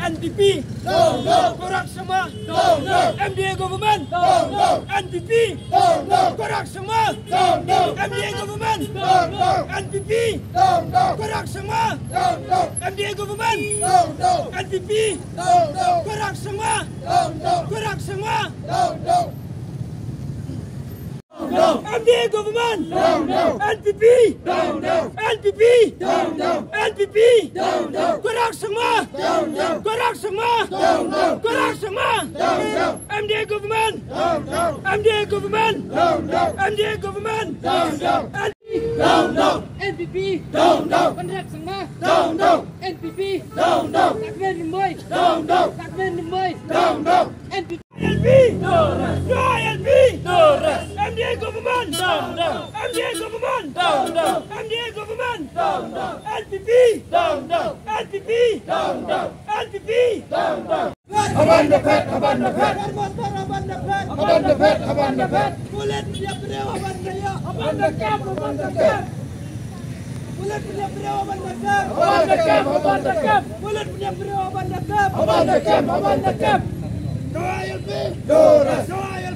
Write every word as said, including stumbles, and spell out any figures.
N P P. Down, down. Korak Sangma. Down, down. M D A government. Down, down. N P P. Down, down. Korak Sangma. Down, down. M D A government. Down, down. N P P. Down, down. Korak Sangma. Down, down. M D A government. Down, down. N P P. Down, down. Korak Sangma. Down, down. Korak Sangma. Down, down. M D A government. Down, down. N P P. Down, down. N P P. Down, down. N P P. Down, down. Korak Sangma. Down, down. Korak Sangma. Down, down. Korak Sangma. Down, down. M D A government. Down, down. M D A government. Down, down. M D A government. Down, down. Down, down. N P P. Down, down. Conrad Sangma. Down, down. N P P. Down, down. Takbir Mumbai. Down, down. Takbir Mumbai. Down, down. N P P. L P. No rest. No L P. No rest. M D A government. Down, down. M D A government. Down, down. M D A government. Down, down. N P P. Down, down. N P P. Down, down. N P P. Down, down. Haban da phet, haban da phet. Haban da phet, haban da phet. Pulit ïa briew haban da ïa. Haban da kem, haban da kem. Pulit ïa briew haban da kem. Haban da kem, haban da kem. Pulit ïa briew haban da kem. Haban da kem, haban da kem. No I L P. No rest. No I L P.